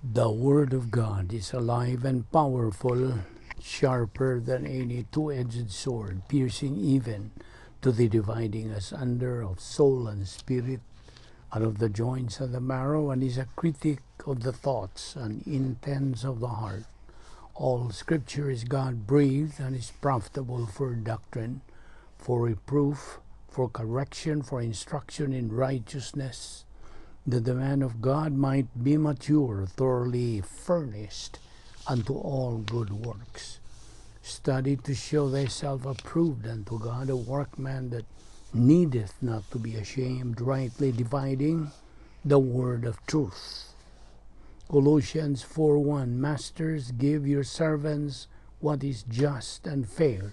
The Word of God is alive and powerful, sharper than any two-edged sword, piercing even to the dividing asunder of soul and spirit, and of the joints and the marrow, and is a critic of the thoughts and intents of the heart. All Scripture is God-breathed and is profitable for doctrine, for reproof, for correction, for instruction in righteousness, that the man of God might be mature, thoroughly furnished unto all good works. Study to show thyself approved unto God, a workman that needeth not to be ashamed, rightly dividing the word of truth. Colossians 4:1. Masters, give your servants what is just and fair,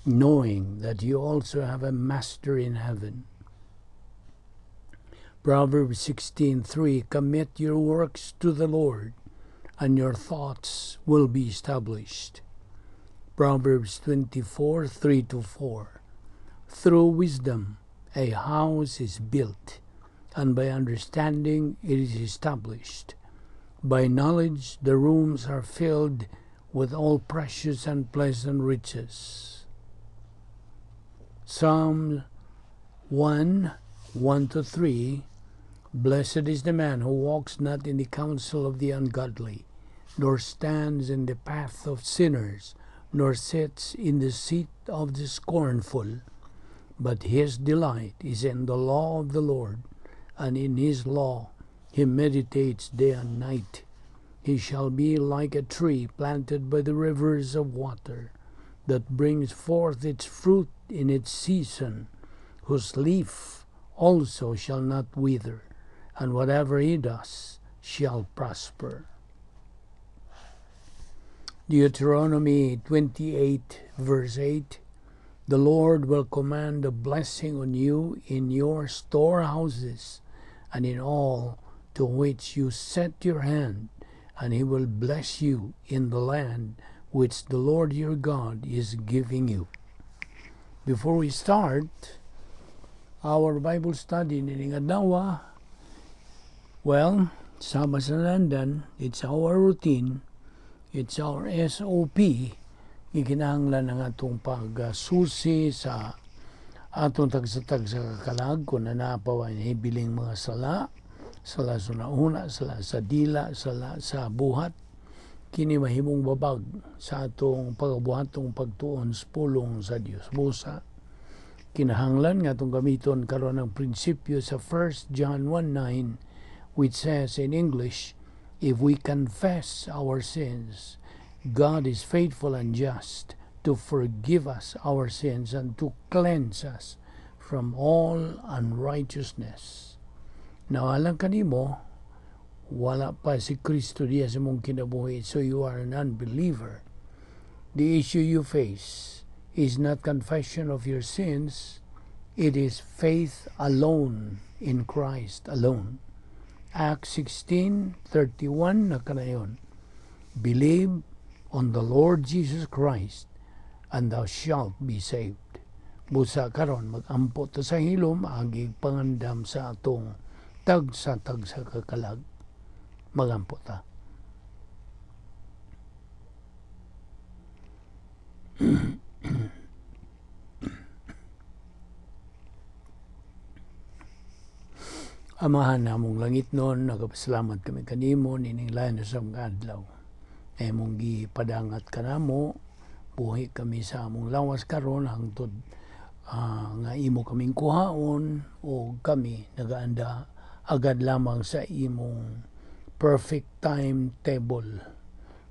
knowing that you also have a master in heaven. Proverbs 16:3. Commit your works to the Lord, and your thoughts will be established. Proverbs 24:3-4. Through wisdom a house is built, and by understanding it is established. By knowledge the rooms are filled with all precious and pleasant riches. Psalm 1:1-3. Blessed is the man who walks not in the counsel of the ungodly, nor stands in the path of sinners, nor sits in the seat of the scornful. But his delight is in the law of the Lord, and in his law he meditates day and night. He shall be like a tree planted by the rivers of water, that brings forth its fruit in its season, whose leaf also shall not wither, and whatever he does shall prosper. Deuteronomy 28 verse 8. The Lord will command a blessing on you in your storehouses and in all to which you set your hand, and he will bless you in the land which the Lord your God is giving you. Before we start our Bible study nining adlaw, well, sama sa landan, it's our routine, it's our SOP, gikinahanglan ang atong pagsusi sa atong tagsa-tagsa kalag kung naa pa ba hibiling mga sala, sala sa una, sala sa dila, sala sa buhat, kini mahimong babag sa atong pagabuhatong pagtuon sa pulong sa Dios. Busa kinahanglan nga atong gamiton karon ang prinsipyo sa 1 John 1:9, which says in English, "If we confess our sins, God is faithful and just to forgive us our sins and to cleanse us from all unrighteousness." Now, alang kanimo, wala pa si Kristo diya sa mong kinabuhi, so you are an unbeliever. The issue you face is not confession of your sins, it is faith alone in Christ alone. Acts 16:31 na kanayon. "Believe on the Lord Jesus Christ and thou shalt be saved." Busa karon magampo ta sa hilom agi pangandam sa atong tagsa-tagsa kakalag. Magampo ta. Amahan namong langit nun, nagapasalamat kami kanimo nining lain sa mga adlaw. Emong gipadangat kanamo, buhi kami sa among lawas karon hangtod nga imo kaming kuhaon o kami nagaanda agad lamang sa imong perfect timetable.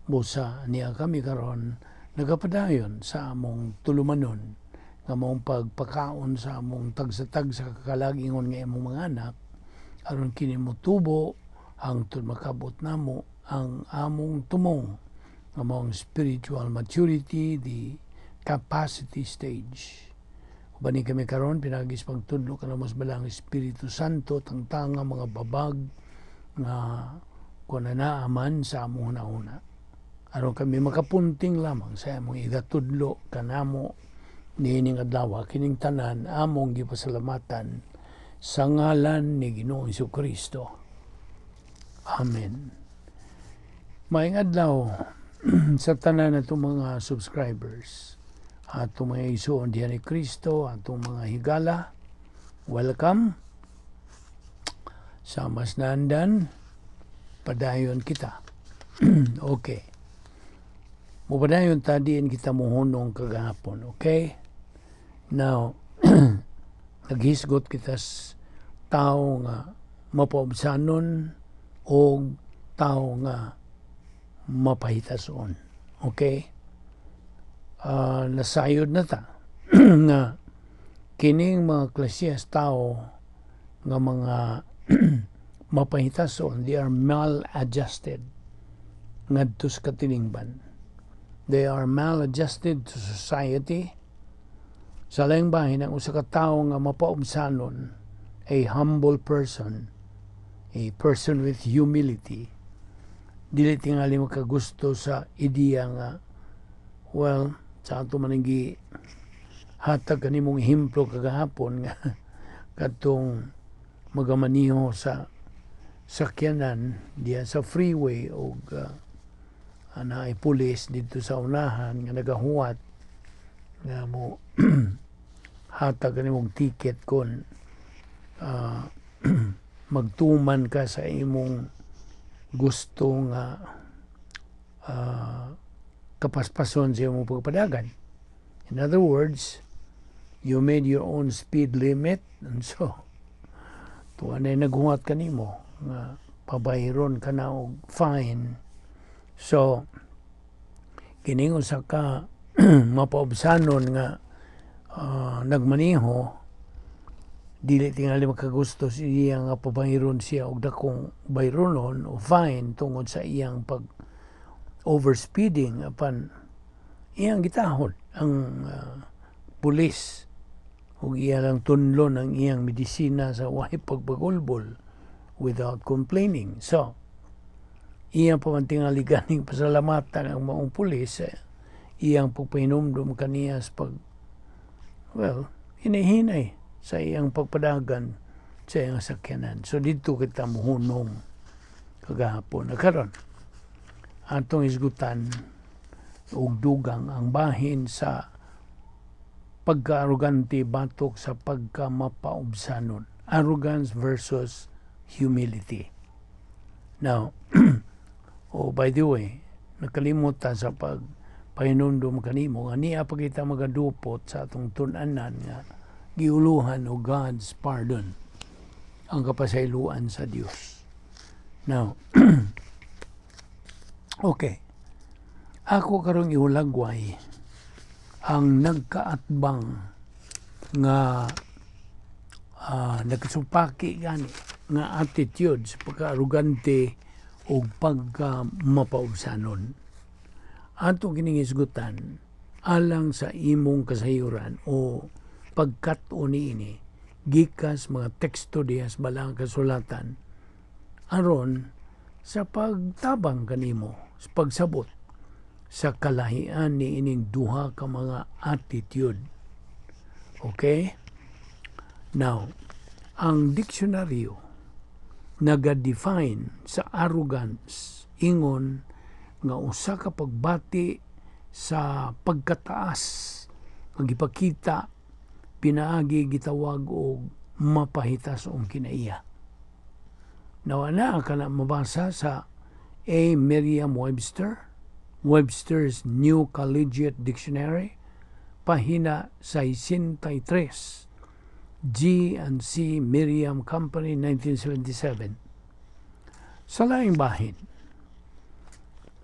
Busa niya kami karon nagapadayon sa among tulumanon nga mong pagpakaon sa among tagsa-tagsa kakalag ingon nga imong mga anak aron kini motubo hangtod makabot namo ang among tumong nga maong spiritual maturity, the capacity stage. Uban ni kami karon pinaagi sa pagtudlo kanamo sa Balaang Espiritu Santo, tangtanga mga babag nga kun naa man sa among hunahuna aron kami makapunting lamang sa among igatudlo kanamo niining adlaw. Kining tanan among gipasalamatan sa ngalan ni Ginoong Kristo. Amen. Maayong adlaw sa tanan natong mga subscribers, atong mga igsuon diha ni Kristo, atong mga higala. Welcome sa mas naandan. Padayon kita. Okay. Mupadayon ta diin kita muhunong kagahapon, okay? Now, naghisgot kita sa tao nga mapaubsanon o tao nga mapahitason. Okay? Nasayod na ta nga kining mga klasiyas tao nga mga mapahitason, they are maladjusted ngadto sa katilingban. They are maladjusted to society. Sa laing bahin, ang usa ka tawo nga mapaubsanon, a humble person, a person with humility, dili tingali makagusto sa ideya nga, well, sa ato man gi hatag kanimong ehemplo kagahapon nga katong magamaniho sa sakyanan diya sa freeway og naay pulis didto sa unahan nga nagahuwat nga mo hatag kanimong ticket kon magtuman ka sa imong gusto nga kapaspason sa imong pagpadagan. In other words, you made your own speed limit and so tuwa na naghuwat kanimo nga pabayron ka na og fine. So, kining usa ka mapaubsanon nga nagmaniho, dili tingali makagusto sa iya nga pabayron siya og dakong bayronon o fine tungod sa iyang pag overspeeding, apan iyang gitahod ang pulis ug iya lang tunlon ang iyang medisina sa way pagpagulbol, without complaining. So, iyang pa man tingali ganing pasalamatan ang maong pulis, eh, iyang pagpahinumdum kaniya sa pag, well, hinahinay sa iyang pagpadagan sa iyang sakyanan. So didto kita muhunong kagahapon. Na karon, atong isgutan og dugang ang bahin sa pagka-arugante batok sa pagka-mapaubsanon. Arrogance versus humility. Now, oh, by the way, nakalimutan sa pag pahinumdum kanimo nga niya pa kita magadupot sa atong tun-anan nga giuluhan o God's pardon, ang kapasayloan sa Dios. Now, okay. Ako karong ihulagway ang nagkaatbang nga nagkasupaki gani nga attitude sa pagka-arugante o pagka mapaubsanon. Ato kining isgutan alang sa imong kasayuran o pagkat-o niini gikas mga teksto diha sa Balaang Kasulatan aron sa pagtabang kanimo sa pagsabot sa kalahian ni ining duha ka mga attitude. Okay? Now, ang diksyonaryo naga-define sa arrogance, ingon nga usa ka pagbati sa pagkataas nga gipakita pinaagi gitawag og mapahitas-ong kinaiya. Now, ana ka na mabasa sa A. Merriam-Webster, Webster's New Collegiate Dictionary, pahina 63, G and C. Merriam Company, 1977. Sa laing bahin,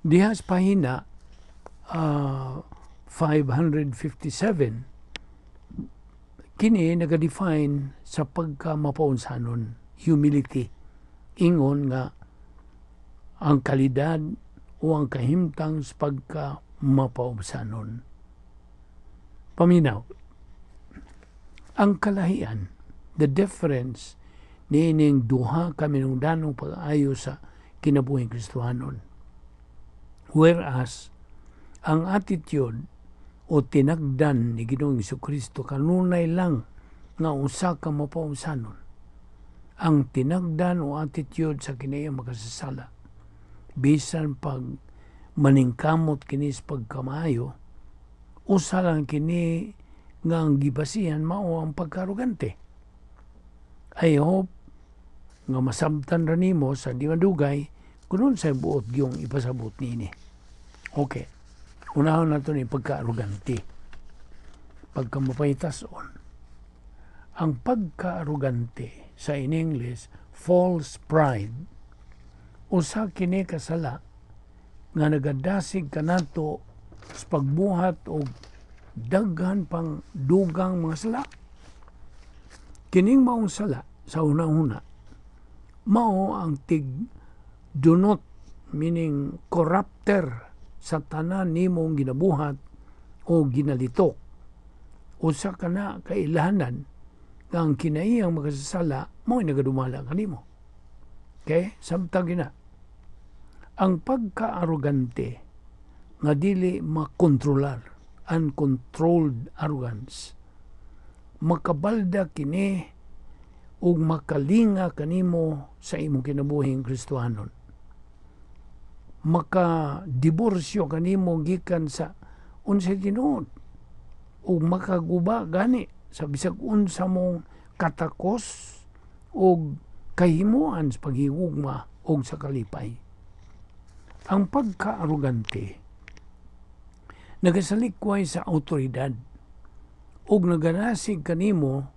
diha sa pahina 557, kini naga-define sa pagka mapaunsanon, humility. Ingon nga ang kalidad o ang kahimtang sa pagka mapaubsanon. Paminaw, ang kalahian, the difference niining duha ka minungdanong pag-ayo sa kinabuhing Kristohanon. Whereas, ang attitude o tinagdan ni Ginoong Kristo kanunay lang nga usa ka mapaubsanon. Ang tinagdan o attitude sa kinaiyang makasasala, Bisan pag maningkamot kini sa pagkamayo, usa lang kini nga ang gibasihan mao ang pagkaarogante. I hope nga masabtan ra nimo sa di madugay kung unsay buot gyung ipasabot niini. Okay. Unahon nato ni pagka-arogante. Pagkamapaytas-on. Ang pagka-arogante, sa in English, false pride, usa kini ka sala nga nagadasig kanato sa pagbuhat og daghan pang dugang mga sala. Kining maong sala sa una-una, mao ang tig dunot, meaning corrupter sa tanan nimong ginabuhat o ginalitok. Usa kana ka ilhanan nga ang kinaiyang makasasala mao nagadumala kanimo. Okay? Samtang gina. Ang pagka-arogante nga dili makontrolar, uncontrolled arrogance, makabalda kini ug makalinga kanimo sa imong kinabuhing Kristohanon. Makadiborsyo kanimo gikan sa unsay tinuod ug makaguba gani sa bisag unsa mong katakos ug kahimuan sa paghigugma ug sa kalipay. Ang pagka-arogante nagasalikway sa autoridad ug nagadasig kanimo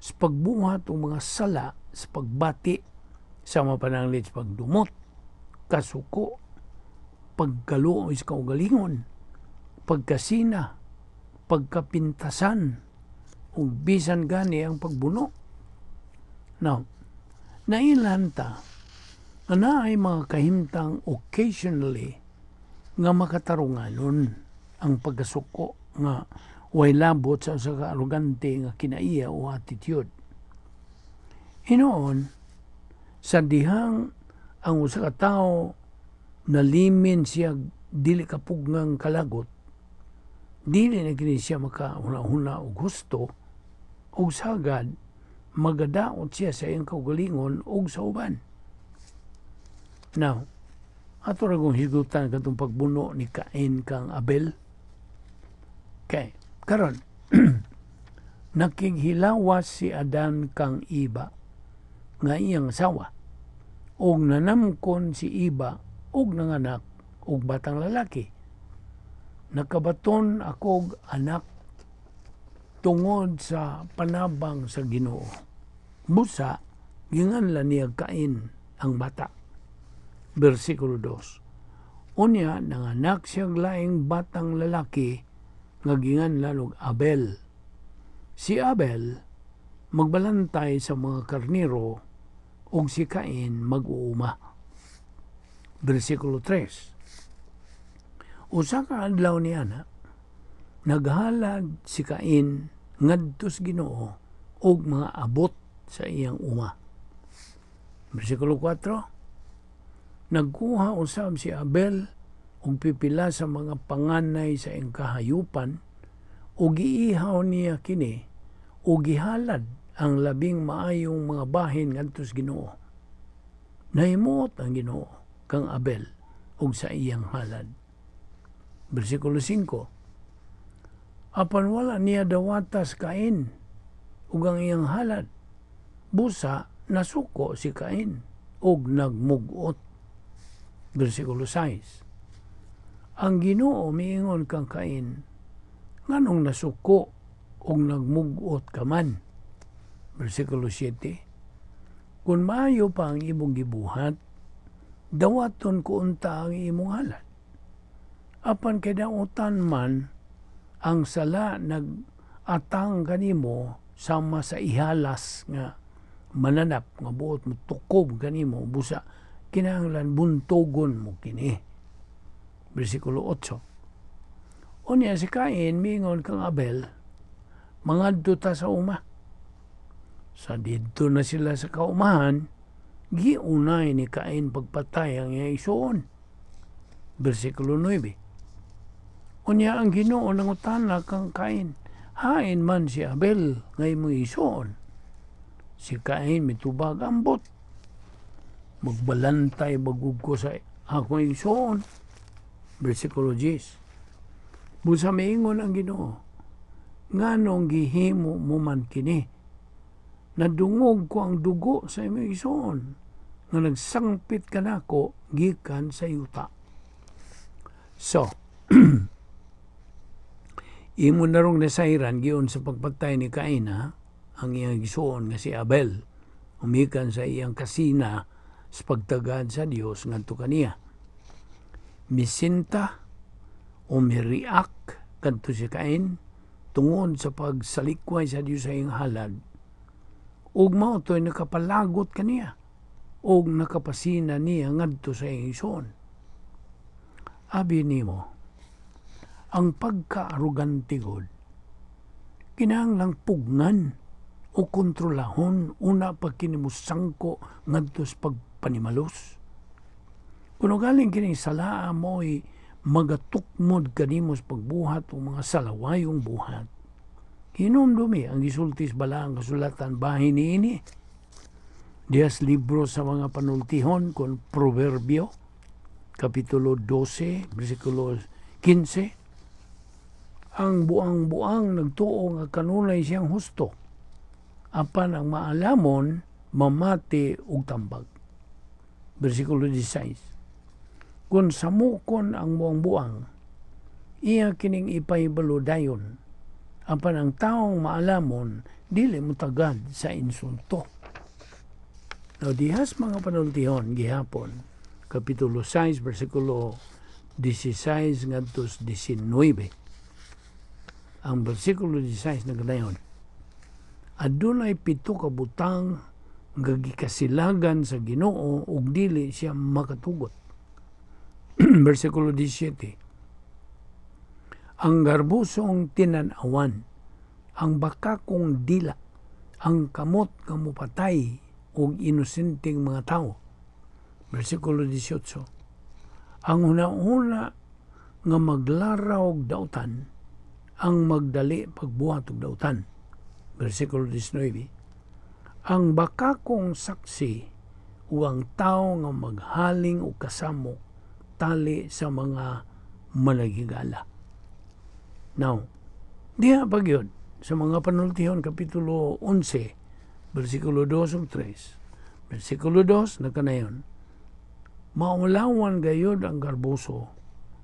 sa pagbuhat og mga sala sa pagbati sa mga pananglit sa pagdumot, kasuko, pagkaluoy sa kaugalingon, pagkasina, pagkapintasan, ug bisan gani ang pagbuno. Now, nailhan ta nga naay mga kahimtang occasionally nga makatarunganon ang pagkasuko nga way labot sa usa ka arogante nga kinaiya o attitude. Hinuon, sa dihang ang usa ka tawo nalimin siya dili kapugngang kalagot, dili na kini siya makahuna-huna og husto ug sagad magadaot siya sa iyang kaugalingon ug sa uban. Now, ato ra kong higutan katong pagbuno ni Cain kang Abel. Okay, karon nakighilawas si Adan kang Iba nga iyang asawa ug nanamkon si Iba ug nanganak og batang lalaki. "Nakabaton akog anak tungod sa panabang sa Ginoo." Busa ginganlan niya Cain ang bata. Versikulo 2. Unya nanganak siya laing batang lalaki nga ginganlan og Abel. Si Abel magbalantay sa mga karnero ug si Cain mag-uuma. Versikulo 3. Usa ka adlaw ni ana, naghalad si Cain ngadto sa Ginoo og mga abot sa iyang uma. Versikulo 4. Nagkuha usab si Abel og pipila sa mga panganay sa iyang kahayupan ug giihaw niya kini ug gihalad ang labing maayong mga bahin ngadto sa Ginoo. Nahimuot ang Ginoo kang Abel ug sa iyang halad. Versikulo 5. Apan wala niya dawata si Cain ug ang iyang halad. Busa nasuko si Cain ug nagmugot. Versikulo 6. Ang Ginoo miingon kang Cain, "Nganong nasuko ug nagmugot ka man?" Versikulo 7. Kung maayo pa ang imong gibuhat, dawaton ko unta ang imong halad. Apan kay dautan man ang sala, nag-atang kanimo sama sa ihalas nga mananap nga buot mo tukob kanimo, busa kinahanglan buntogon mo kini. Versikulo 8. Unya si Cain miingon kang Abel, "Mangadto ta sa uma." Sa didto na sila sa kaumahan, giunay ni Cain pagpatay ang iyang igsuon. Versikulo 9. Unya ang Ginoo nangutana kang Cain, "Hain man si Abel nga imong igsuon?" Si Cain mitubag, "Ambot. Magbalantay ba gud ko sa Akong igsoon. Versikulo 10. Busa miingon ang Ginoo, "Nganong gihimo mo man kini? Nadungog ko ang dugo sa imong igsoon nga nagsangpit kanako gikan sa yuta." So, imo narong nasayran giun sa pagpatay ni Cain ang iyang igsoon nga si Abel umikan sa iyang kasina sa pagtagad sa Dios ngadto kaniya. Misinta o mi-react kadto si Cain tungod sa pagsalikway sa Dios sa iyang halad ug mao to'y nakapalagot kaniya ug nakapasina niya ngadto sa iyang igsoon. Abi nimo, ang pagka-arugante gud kinahanglang pugngan o kontrolahon una pa kini mosangko ngadto sa pagpanimalos. Kung galing kining salaa mo'y magatukmod kanimo sa pagbuhat o mga salawayong buhat, hinumdumi ang gisulti sa Balaang Kasulatan bahin niini. Dihas libro sa mga Panultihon kon Proverbio, Kapitulo 12, versikulo 15: "Ang buang-buang nagtuo nga kanunay siyang husto, apan ang maalamon mamati og tambag." Versikulo 16: "Kung samukon ang buang-buang, iya kining ipahibalo dayon, apan ang taong maalamon dili motagad sa insulto." Now, dihas mga Panultihon gihapon, Kapitulo 6, versikulo 16 ngadto 19. Ang versikulo 16 nagadayon: "Adunay pito ka butang nga gikasilagan sa Ginoo ug dili siya makatugot." Versikulo 17: "Ang garbusong tinan-awan, ang bakakong dila, ang kamot nga mopatay og inosenteng mga tawo." Versikulo 18: "Ang hunahuna nga maglaraw og dautan, ang magdali pagbuhat og dautan." Versikulo 19: "Ang bakakong saksi ug ang tawo nga maghaling og kasamok tali sa mga managhigala." Now, diha pa gyud sa mga Panultihon Kapitulo 11, versikulo 2 ug 3. Versikulo 2 nakanayon: "Maulawan gayod ang garboso,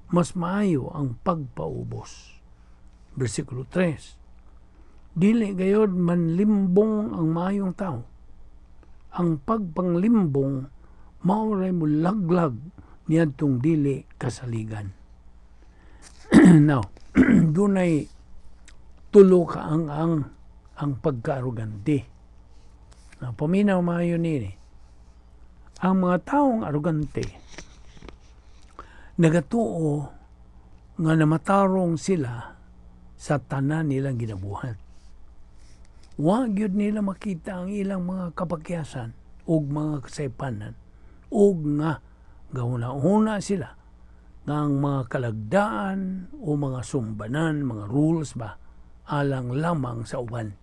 mas maayo ang pagpaubos." Versikulo 3: "Dili gayod manlimbong ang maayong tao. Ang pagpanglimbong mao ray mulaglag niadtong dili kasaligan." Now, dunay tulo ka ang pagkaarugante. Now, paminaw maayo nini. Ang mga taong arugante nagatuo nga namatarong sila sa tanan nilang ginabuhat. Wa gyud nila makita ang ilang mga kapakyasan ug mga kasaypanan ug nga gahuna-huna sila nga ang mga kalagdaan o mga sumbanan, mga rules ba, alang lamang sa uban.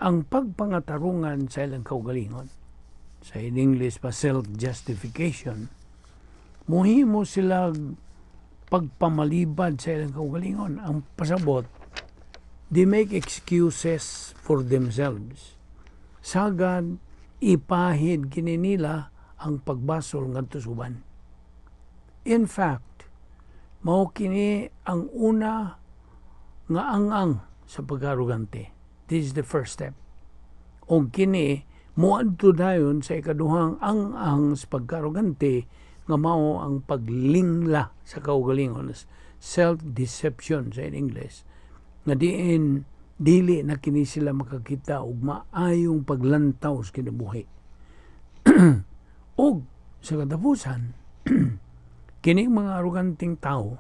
Ang pagpangatarungan sa ilang kaugalingon, sa in English pa self-justification, muhimo sila pagpamalibad sa ilang kaugalingon. Ang pasabot, they make excuses for themselves. Sagad, ipahid kini nila ang pagbasol ngadto sa uban. In fact, mao kini ang una nga ang-ang sa pag-arugante. This is the first step. Og kini moadto dayon sa ikaduhang ang-ang sa pagkaarugante nga mao ang paglingla sa kaugalingon, self-deception sa in English, nga diin dili na kini sila makakita og maayong paglantaw sa kinabuhi. Og sa katapusan, kining mga aruganteng tao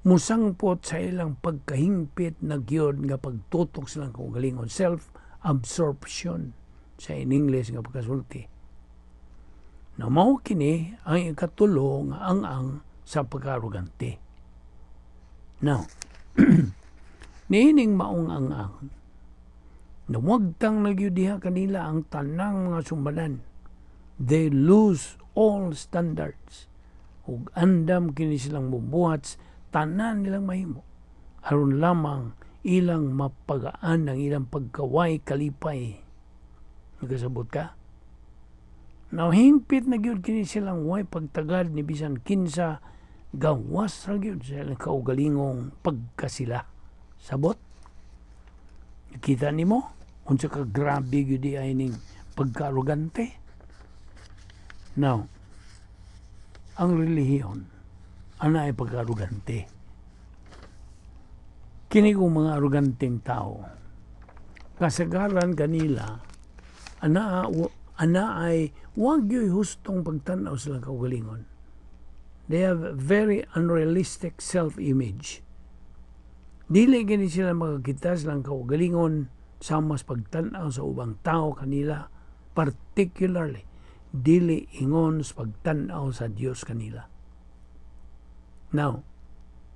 musangpot sa ilang pagkahingpit na gyud nga pagtutok silang kaugalingon, self-absorption sa in English nga pagkasulti. Na mao kini ang ikatulo nga ang-ang sa pagkaarugante. Now, niining maong ang-ang, nawagtang na gyud diha kanila ang tanang mga sumbanan. They lose all standards. Ug andam kini silang mubuhat tanan nilang mahimo aron lamang ilang mapagaan ang ilang pagkaway kalipay. Nagkasabot ka? Now, hingpit na gyud kini silang way pagtagad ni bisan kinsa, gawas ra gyud sa ilang kaugalingong pagkasila. Sabot? Kita nimo unsa ka grabe gyud di ay ning pagkaarogante? Now, ang relihiyon ana ay pagkaarogante. Kini kung mga aroganteng tao, kasagaran kanila ana ana ay wag gyud hustong pagtan-aw silang kaugalingon. They have very unrealistic self-image. Dili gani sila makakita silang kaugalingon sa mas pagtan-aw sa ubang tao kanila, particularly dili ingon sa pagtan-aw sa Dios kanila. Now,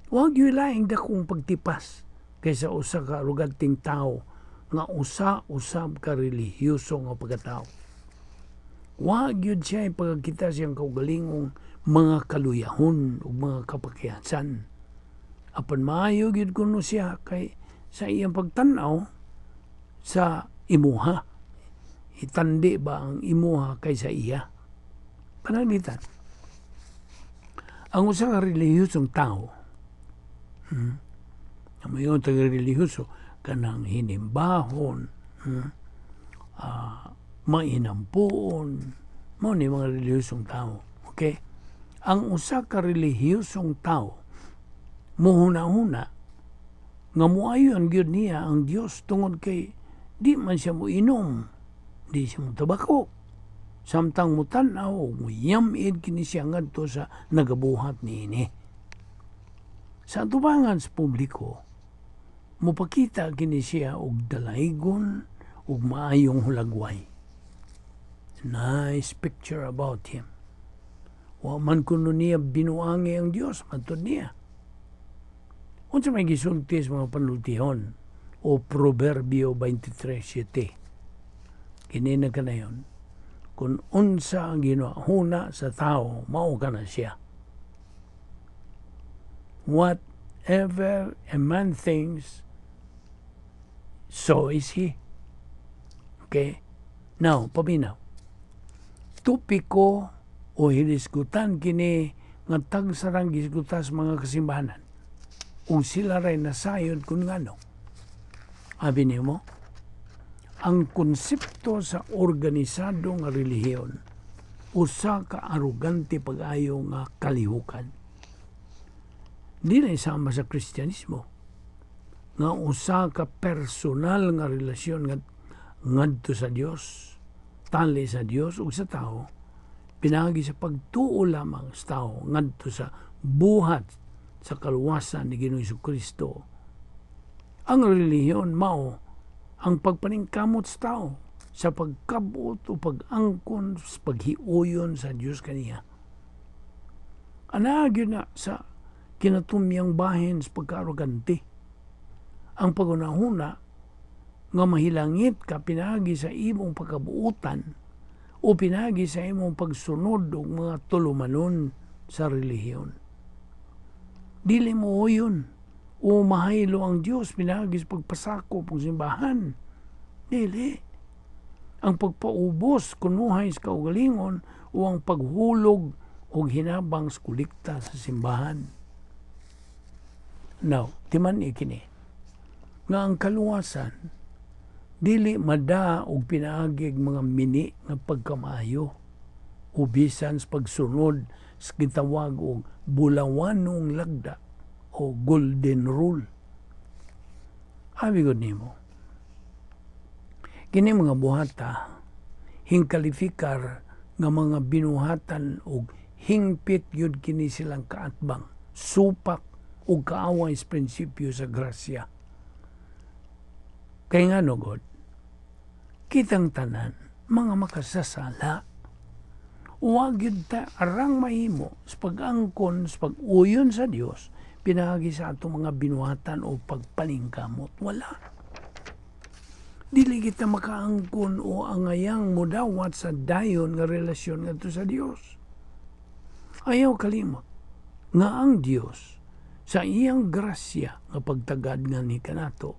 wag gyud laing dakong pagtipas kaysa usa ka aroganteng tao nga usa usab ka relihiyoso nga pagkatao. Wa gyud siya pagkakita siyang kaugalingong mga kaluyahon ug mga kapakiyasan. Apan maayo gyud kuno siya kay sa iyang pagtan-aw sa imuha. Itandi ba ang imuha kaysa iya? Pananglitan, ang usa ka relihiyosong tao, ang mayon taga relihiyoso, kanang hinimbahon, mainampuon, mao ni mga relihiyosong tao. Okay? Ang usa ka relihiyosong tao muhuna-huna nga muayon gyud niya ang Dios tungod kay di man siya mo inom, di siya mo tabako. Samtang mutan-aw ug muyamid kini siya ngadto sa nagabuhat niini. Sa atubangan sa publiko, mupakita kini siya og dalaygon ug maayong hulagway. Nice picture about him. Wa man kuno niya binuangi ang Dios, matud niya. Unsa may gisulti sa mga panultihon o Proverbio 23:7? Kini na kanayon, kung unsa ang ginahuna sa tao, mao ka na siya. Whatever a man thinks, so is he. Okay? Now, paminaw. Tupiko o hilisgutan kini nga tagsarang gisgutan sa mga kasimbahanan. Ug sila ray nasayod kung ngano. Abi nimo, ang konsepto sa organisado nga relihiyon usa ka arugante pag-ayo nga kalihukan. Di na isama sa Kristyanismo nga usa ka personal nga relasyon nga ngadto sa Dios, tali sa Dios ug sa tao, pinaagi sa pagtuo lamang sa tao ngadto sa buhat sa kaluwasan ni Ginoong Kristo. Ang relihiyon mao ang pagpaningkamot sa tao sa pagkabot o pag-angkon sa paghiuyon sa Dios kaniya. Ana gyud na sa kinatumyang bahin sa pagkaarogante. Ang pagunahuna nga mahilangit ka pinaagi sa imong pagkabuutan o pinaagi sa imong pagsunod og mga tulumanon sa relihiyon. Dili mo uyon o mahaylo ang Dios pinaagi sa pagpasakop og simbahan. Dili. Ang pagpaubos kunuhay sa kaugalingon o ang paghulog og hinabang sa kolekta sa simbahan. Now, timan kini nga ang kaluwasan dili mada og pinaagig mga mini nga pagkamaayo o bisan sa pagsunod sa gitawag og bulawanong lagda o golden rule. Abi gud nimo, kini mga buhata hingkalifikar nga mga binuhatan og hingpit yun kini silang kaatbang, supak ug kaaway sa prinsipyo sa grasya. Kay nga no God, kitang tanan, mga makasasala, wag yun ta arang mahimo sa pag-angkon, sa pag-uyon sa Dios, pinaagi sa atong mga binuhatan o pagpaningkamot. Wala. Dili kita makaangkon o angayang mudawat sa dayon nga relasyon ngadto sa Dios. Ayaw kalimot nga ang Dios sa iyang grasya nga pagtagad nga ni kanato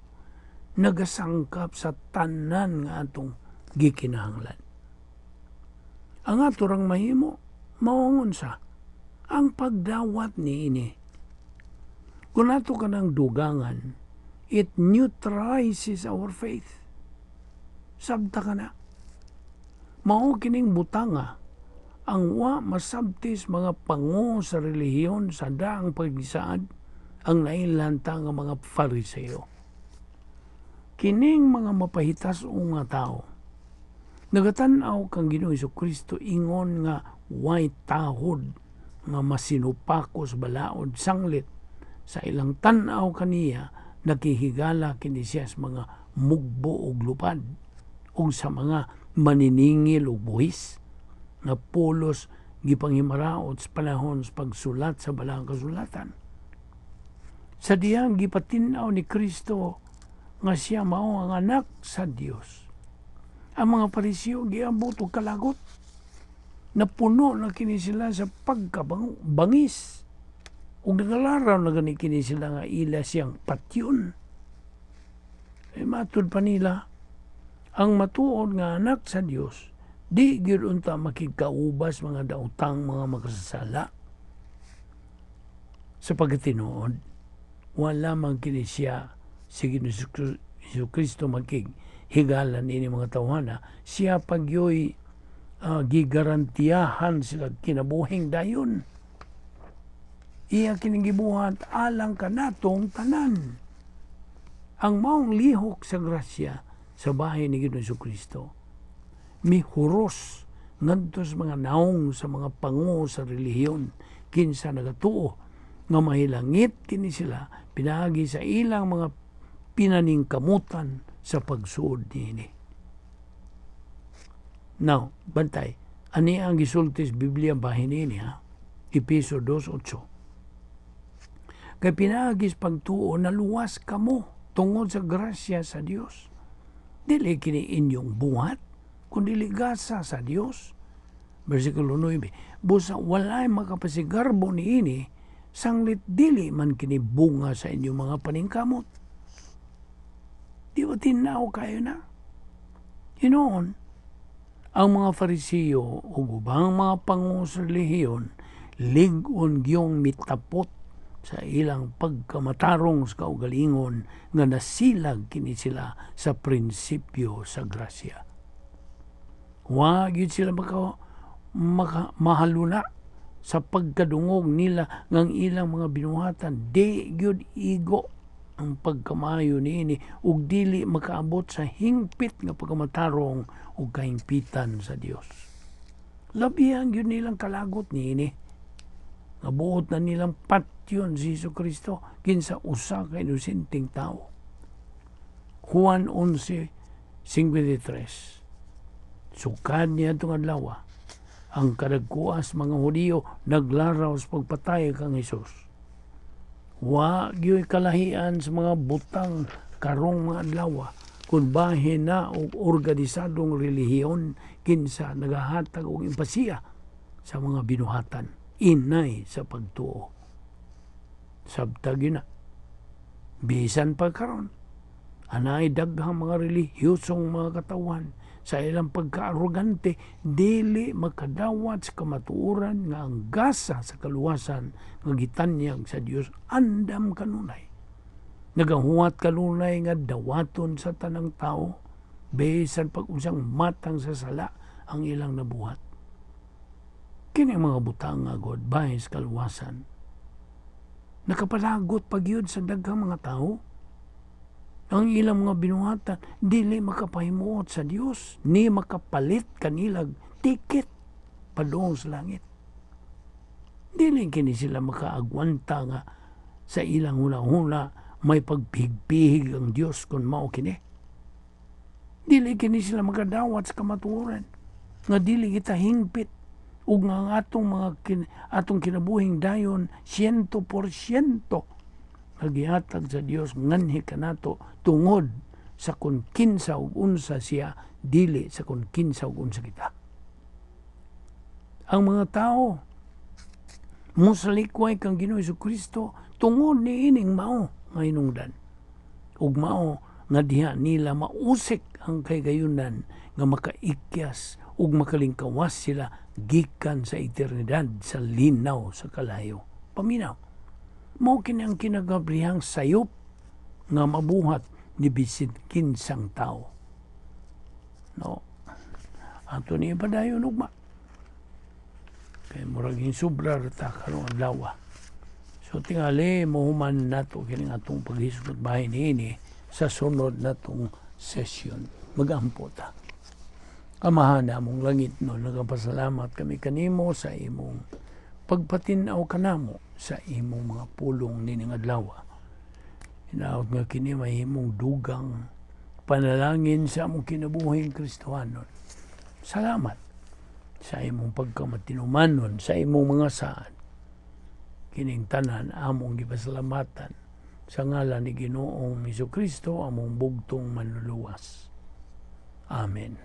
nagasangkap sa tanan nga atong gikinahanglan. Ang ato rang mahimo mao ang unsa? Ang pagdawat niini. Kung ato kanang dugangan, it neutralizes our faith. Sabta ka na. Mao kining butanga ang wa masabtis mga pango sa relihiyon sa daang pagsaad, ang nailanta nga mga Fariseo. Kining mga mapahitas nga tao, nagatan-aw kang Ginoong Kristo ingon nga way tahod nga masinupakos balaod, sanglit sa ilang tan-aw kaniya, nakihigala kini siya sa mga mugbo og lupad ug sa mga maniningil og buhis nga pulos gipanghimaraot sa panahon sa pagsulat sa Balaang Kasulatan. Sa diyang gipatin-aw ni Kristo nga siya mao ang anak sa Dios, ang mga Pariseo giabot og kalagot. Napuno na kini sila sa pagkabangis ug nagalaraw na gani kini sila nga ila siyang patyon. E matud pa nila, ang matuod nga anak sa Dios di gyud unta makigkaubas mga daotang mga makasasala. Sa pagkatinuod, wala man kini siya si Ginoong Kristo makig higalan ini mga tawhana. Siya pagyoy gigarantiyahan sila kinabuhing dayon. Iya kining gibuhat alang kanatong tanan. Ang maong lihok sa grasya sa bahin ni Ginoong Kristo mihuros ngadto sa mga naong sa mga pango sa relihiyon, kinsa nagatuo nga mahilangit kini sila pinaagi sa ilang mga pinaningkamutan sa pagsuod niini. Now, bantay. Ani ang gisulti sa Biblia bahin niini, ha? Epeso 2:8. Kay pinaagi sa pagtuo naluwas kamo tungod sa grasya sa Dios. Dili kini inyong buhat, kundi gasa sa Dios. Versikulo 9. Busa walay makapasigarbo niini, sanglit dili man kini bunga sa inyong mga paningkamot. Di ba tinaw kayo na? Hinoon, ang mga Farisiyo ug ubang mga pango sa relihiyon lig-on gyung mitapot sa ilang pagkamatarong sa kaugalingon nga nasilag kini sila sa prinsipyo sa grasya. Wa gyud sila maka mahaluna sa pagkadungog nila ngang ilang mga binuhatan di gyud igo ang pagkamayo niini ug dili makaabot sa hingpit nga pagkamatarong ug kahingpitan sa Dios. Labihan gyud nilang kalagot niini nga buot na nilang patyon si Hesus Kristo, kinsa usa ka inosenteng tao. Juan 11:53. Sukad niya itong adlaw, ang kadagkuas mga Hudiyo naglaraw sa pagpatay kang Hesus. Wa gyud kalahian sa mga butang karong mga adlaw kung bahin na og organisadong relihiyon kinsa nagahatag og empasiya sa mga binuhatan inay sa pagtuo. Sabta gyud na. Bisan pa karon, anay daghang mga relihiyosong mga katawan sa ilang pagkaarogante dili makadawat sa kamatuoran nga ang gasa sa kaluwasan nga gitanyag sa Dios andam kanunay. Nagahuwat kanunay nga dawaton sa tanang tao bisan pag unsang matang sa sala ang ilang nabuhat. Kini ang mga butang nga God bahin sa kaluwasan nakapalagot pagyud sa daghang mga tao. Ang ilang mga binuhatan dili makapahimuot sa Dios ni makapalit kanilag tiket padung sa langit. Dili kini sila makaagwanta nga sa ilang huna-huna may pagpihig-pihig ang Dios kung mao kini. Dili kini sila makadawat sa kamatuoran nga dili kita hingpit ug nga ang atong mga atong kinabuhing dayon 100% nga gihatag sa Dios nganhi kanato tungod sa kung kinsa ug unsa siya, dili sa kung kinsa ug unsa kita. Ang mga tao Mosalikway kang Ginoo Kristo tungod niining mao nga hinungdan. Ug mao nga diha nila mausik ang kahigayunan nga makaikyas ug makalingkawas sila gikan sa eternidad sa linaw sa kalayo. Paminaw. Mao kini ang kinagabrihang sayop nga mabuhat ni bisin kinsang tao. No. Ato ni ipadayon ugma. Kay murag sobra ra ta karong adlaw. So tingali mohuman nato kining atong paghisgot bahin niini sa sunod natong session. Magampo ta. Amahan namong langitnon, nagapasalamat kami kanimo sa imong pagpatin-aw kanamo sa imong mga pulong nining adlaw. Hinaot nga kini mahimong dugang panalangin sa among kinabuhing Kristohanon. Salamat sa imong pagkamatinumanon sa imong mga saad. Kining tanan among gipasalamatan sa ngalan ni Ginoong Kristo, among bugtong manluluwas. Amen.